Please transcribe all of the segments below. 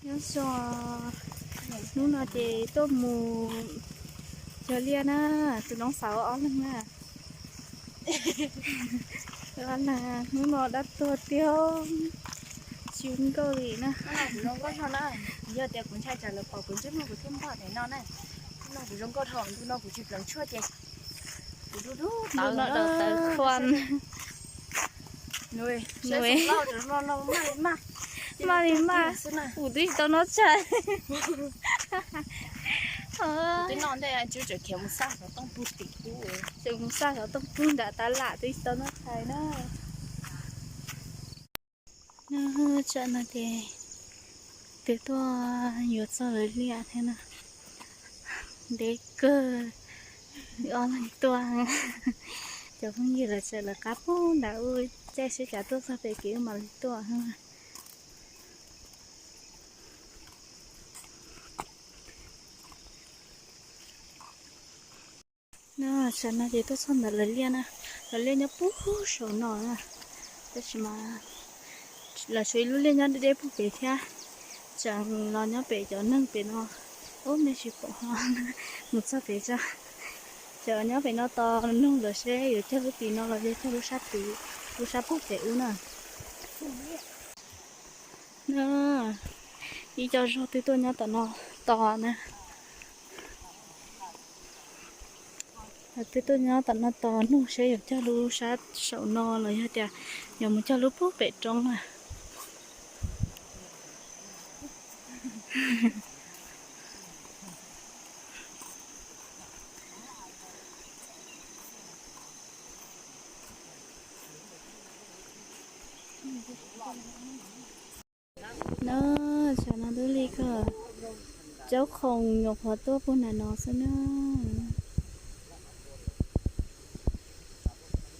Nyob zoo, hnub no ces tuaj mus cog liaj na, tus noob xav ua ob leeg na. Hnub no dab tuag tiag, tsis zoo nkauj li na. Yog tias kuv ntshai tsam lawv pom kuv ntsej muag kuv thiaj npog tes no na. No kuv zoo nkauj dhau, ntu no kuv tsis pleev tshuaj ces kuv dub dub tawv no tawv khuam. Maj li maj, kuv twb tsis tau noj tshais. Twb noj ntej, tseem khiav mus xaj xov tooj pug tim, tseem mus xaj xov tooj pug nram tav lam twb tsis tau noj tshais na. Tsam no ces twb tuaj yuav txog lawv liaj thiab na. Ntev kawg, wb ob leeg tuaj. Cov phooj ywg lawv tseem lawv qab pug nram ub, caij sib cav tuaj txog pem kev wb mam li tuaj. No, tsam no ces tuaj txog ntawm lawv liaj na, lawv liaj nyob puag saum no na, tab sis mas lawv tshuav ib lub liaj nyob deb deb puag pem thiab, tseem los nyob pem cov neeg pem no, ub nej tsis pom ho, mus txog pem tso, cov nyob pem no tos nug lawv seb yuav cog lub tim no los yog cog lub sab tid, lub sab puag pem ub na. Ib co zog twb tuaj nyob tom no tos na. Twb tuaj nyob tom no tos nug seb yuav cog lub sab saum no los yog tias yuav mus cog lub puag pem roob na. No, tsam no twb li ko, caub khoom nyuam qhuav tuaj puag nram no xwb na.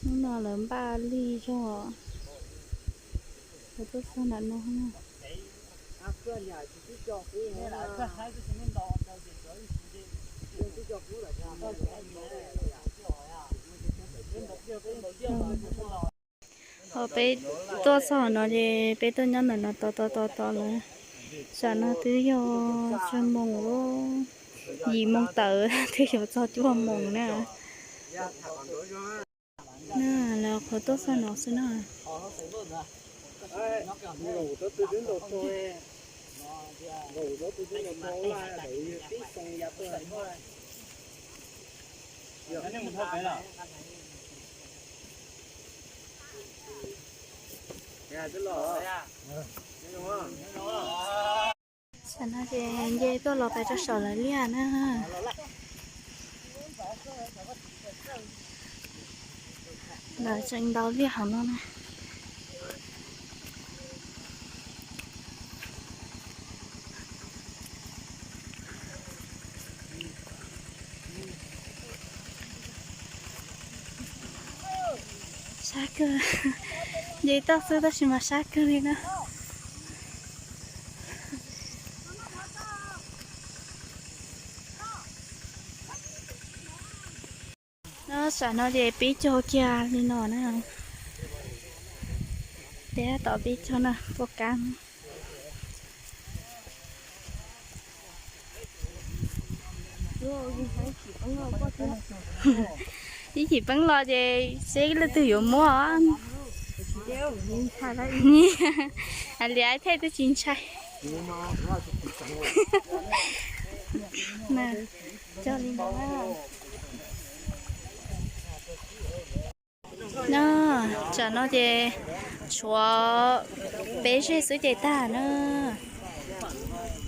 Hnub no lawv npaj li zog, lawv tuaj txog nram no. Ho peb tuaj txog no ces peb tuaj nyob ntawm no tos tos tos tos lawm. Tsam no twb yog tsawg moos, yim moos tawm twb yuav txog cuaj moos na. Na, lawv qhuav tuaj txog no xwb na. Tam no ces nce tuaj los pais rau saum lawv liaj na. Lawv tseem ntaus liaj hauv no na. Sab kawg, nce toj xwb tab sis mas sab kawg li na. No, tam no ces pib cog kiag li no na. Peb tab tom pib cog na, puas kab. Ib chim peb los ces seb leej twg yuav muab. Hais li ib thej twb tsis ntshai. Cog li ntawd. No, tam no ces tshuav peb zeg xwb ces tag na.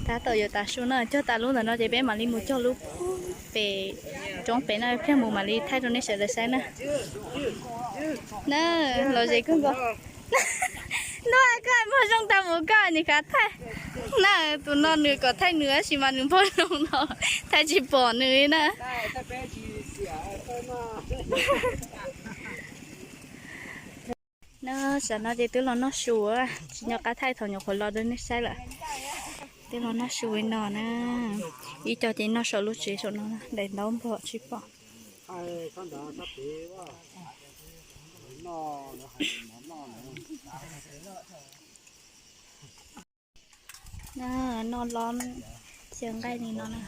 Tab tom yuav tav su na, cog tas lub ntawm no ces peb mam li mus cog lub pem roob pem no, pliag mus mam li thaij rau nej sawv daws saib na. Na, los ze kawg nkaus. Ntuj, koj muag zoo tau mus koj nws kav thaij. Na, tus no nws kom thaij nws tab sis mas nws muag zoo no thaij tsis pom nws li na. No, tam no ces twb los noj su, tsis nco qab thaij thaum nyuam qhuav los rau nej saib lawm. Twb los noj su li no na. Ib co ces noj saum lub tsev saum no, daim ntaub npog tsis pom. Noj los xyaw nqaij li no na.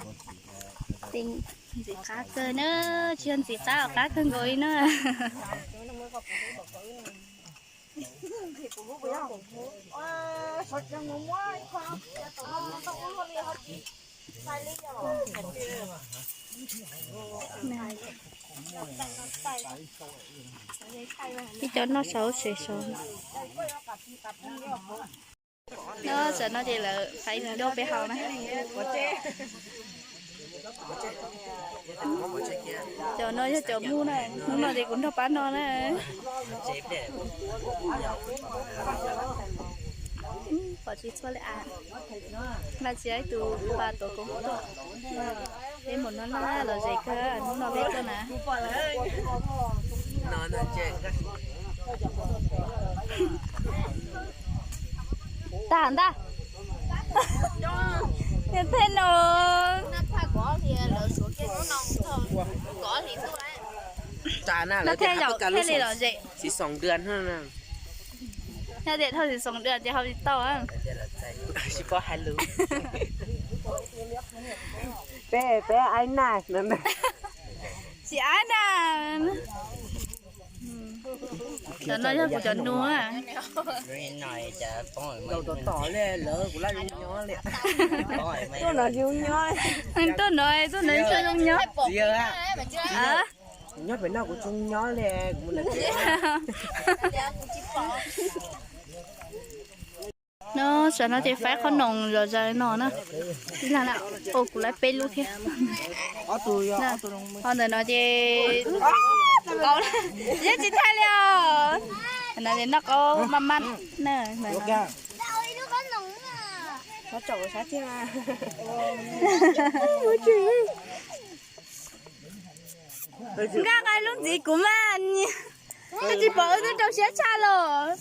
Tej ntxim qab kawg na, tsis yog ntxim qab, qab kawg nkaus li na. Ib co noj saum tsev saud. No, tam no ces lawv faib do peb haus na. Cov no yog cov muj na, hnub no ces kuv nrog pab noj na. Pom tsis txhua li as. Mas tsis ib tug pa tuav koob tuaj. Peb mus no na, lom zem kawg, hnub no peb tuaj na. Tag ntag. Thiaj no. Noj thiaj yaum thiaj li lom zem. Nyob tias thauj xis xoom dua ces hau tsis tau. Peb, peb ai na. Tsis ai na. Cov no yog kuv cov nus. Tuaj no, tuaj no tsis zoo nyob. Nyob pem no kuv tsis nyob li. No, tam no ces faib qhob noom zom zaws no na. Ib leeg na, ua kuv lawv peb lub thiab. Ho ntawm no ces qaub, yeej tsis thaij li os. No ces noj qaub maj maj na. Nkaj nqa lub ntxiv kuv mas, koj tsis pom wb twb rau siab tshaj los.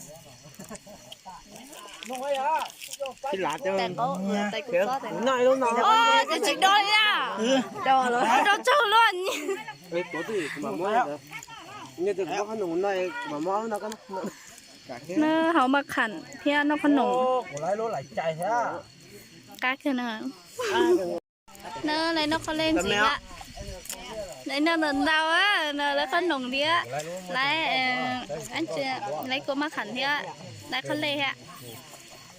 Tais qaub, tais kuv txob tais no. Ces tsis do li a. Do tsaug luaj. Nws hauv maj kham thiab noj qhob noom. Qab kawg na. No lawv noj qhob lej ntxiv na. Lawv noj ntau ntau, no lawv qhob noom thiab. Lawv, lawv kua maj kham thiab, lawv qhob lej thiab.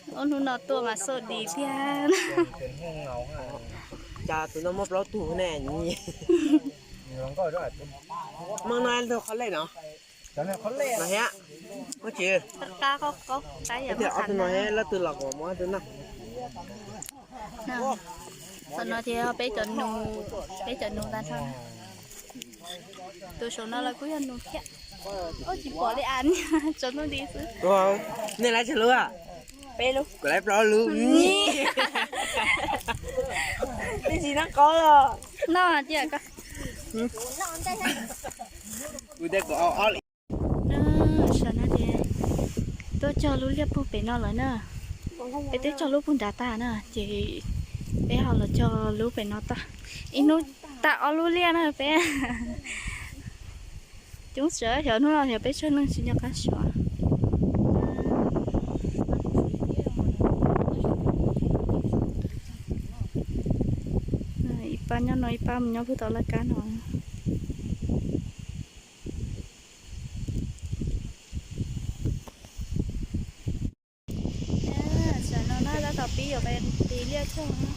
Ua hnub no tuaj mas xauj di tiag. Cas tus no muaj plaub tug ne? Maj no qhob lej no. No thiab. Muaj tsis. Ob tug no thiab, leej twg los kuv muab ob tug no. Tam no ces peb cov nus, peb cov nus tag nrho. Tus saum no los kuj yog nus thiab. Ua tsis pom li as, tsaus ntuj nti xwb. Nej lawv tsawg lub? Peb lub. Kuv lawv plaub lub. Twb tsis noj qaub los. Noj tiag koj. Kuv tias kuv au ob li. Tam no ces tuaj cog lub liaj puag pem no lawm na. Peb twb cog lub puag nrad tag na, ces peb ho los cog lub pem no tag. Ib hnub tag ob lub liaj na peb. Coob siab xyov hnub no xyov peb tsawg leej tsis nco qab suav. Ib pab nyob no ib pab mus nyob puag tom laj kab no. Tam no na tab tom pib yuav pais nqis liaj cog na.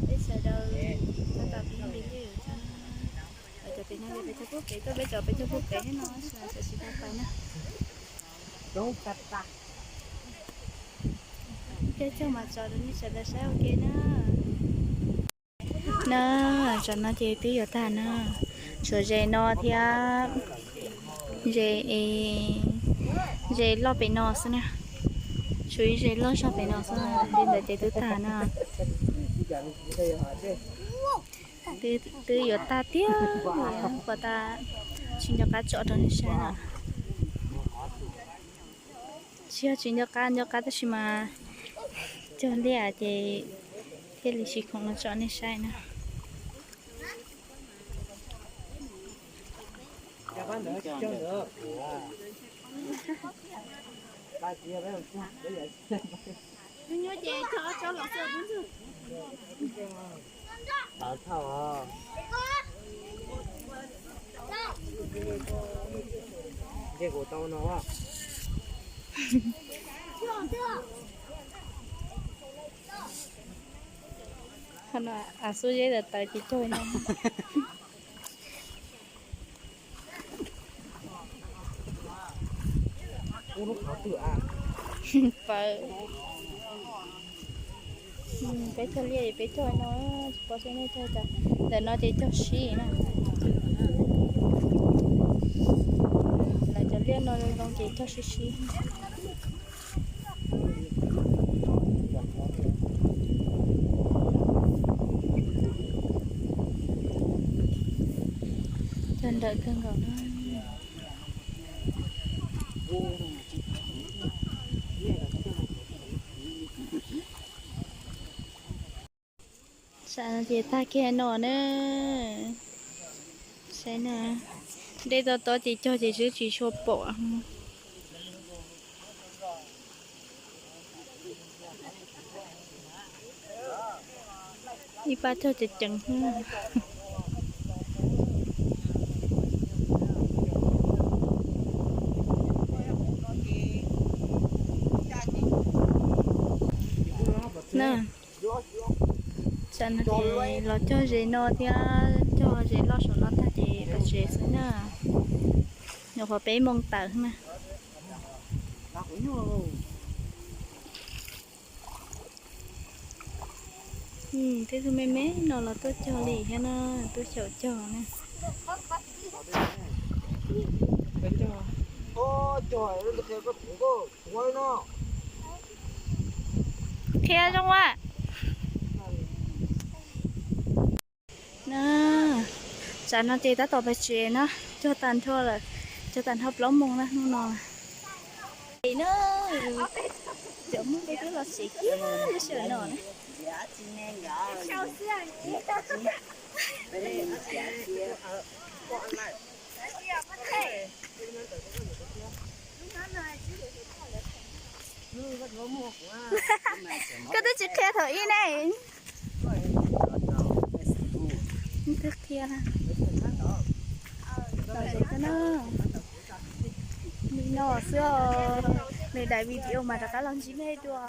Peb sawv daws tab tom pib nqis liaj yuav cog. Cov pem no peb cog puag pem, tuaj peb cov peb cog puag pem no, sawv tsis tau pais na. Peb cog mas tso rau nej sawv daws saib ua ke na. Na, tam no ces twb yuav tag na. Tshuav ze no thiab ze, ze loj pem no xwb na. Tshuav ib ze loj zog pem no xwb, li ntawd ces twb tag na. Twb yuav tag tiag, puas tas tsis nco qab tso rau nej saib na. Tsis yog tsis nco qab, nco qab tab sis mas cog liaj ces thiaj li tsis khoom los tso nej saib na. Qhov no av xub zeb tawv tawv ces cog no. Pawv. Peb cog liaj es peb cog no, tsis paub seb nej cog cas. Ntawm no ces cog sib na. Lawv cov liaj no zoo ces cog sib sib. Cog nrawm kawg nkaus na. Sav no ces tag kiag no na. Saib na, dej tob tob ces cog ces twb tsis tshua pom. Ib pab cog ceev ceev xwb. Na, tam no ces los cog ze no thiab cog ze loj saum no tag ces pais tsev xwb na. Nyuam qhuav peb moos tawm na. Tej tug me me no los tuaj cog li thiab na, tuaj xyaum cog na. Qhia zoo a. Na, tam no ces tab tom pais tsev na, cog tag nrho lawm, cog tag nrho plaub moos na hnub no. Na, cov Hmoob peb twb los tsev kiag lub sij hawm no na. Koj twb tsis qhia thaum ib ne. Twb qhia na. Li no xwb os, nws daim video mas rov qab los ntsib nej dua.